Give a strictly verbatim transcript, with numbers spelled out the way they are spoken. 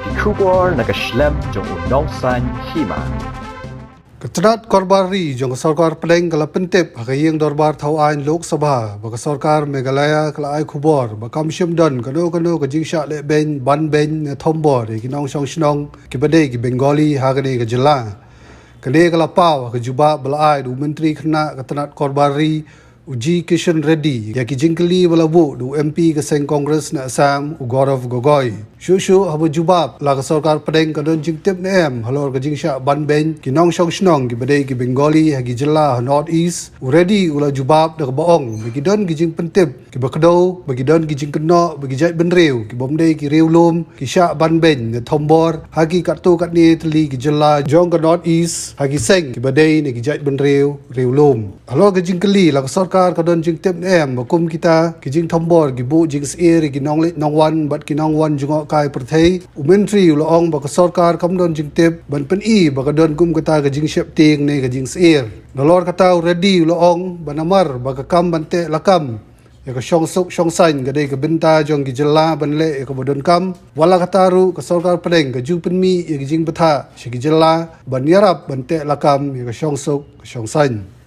Ki khubor na ka shlem jong u nongsan hima. Ka tnat korbar ri jong ka sorkar pdeng ka la pyntip ha ka ïing dorbar thaw aiñ Lok Sabha ba ka sorkar Meghalaya ka la ai khubor ba kam shym don kano kano ka jingshah leh beiñ, ban beiñ ne thombor ïa ki nongshong shnong kiba dei ki Bengali ha kane ka jylla. Kane ka la paw ha ka jubab ba la ai da u Myntri Khynnah ka tnat korbar ri, u G Kishan Reddy, ïa ki jingkylli ba la buh da u M P ka seng Congress na Assam, u Gaurav Gogoi. Shuh shuh haba jubab, la ka sorkar pdeng ka don jingtip ne em halor ka jingshah ban beiñ ki nongshong shnong kiba dei ki Bengali ha ki jylla ha North East, u Reddy u la jubab da kaba ong ba ki don ki jingpyntip kiba kdew ba ki don ki jingkynnoh ba ki jaitbynriew kibym dei ki riewlum ki shah ban beiñ ne thombor ha ki katto katne tylli ki jylla jong ka North East ha ki seng kiba dei ne ki jaitbynriew riewlum. Halor ka jingkylli la ka sorkar ka don jingtip ne em ba kum kita ki jingthombor ki buh jingsyier ïa ki nongleit nongwan bad ki nongwan jngohkai pyrthei, u Myntri u la ong ba ka sorkar kam don jingtip ban pyni ba ka don kum kata ka jingsheptieng ne ka jingsyier. Nalor kata u Reddy u la ong ba namar ba ka kam ban teh lakam ïa ka shongsuk shongsaiñ ka dei ka bynta jong ki jylla ban leh ïa kaba donkam. Wat la kata ruh ka sorkar pdeng ka ju pynmih ïa ki jingbthah sha ki jylla ban ïarap ban teh lakam ïa ka shongsuk ka shongsaiñ.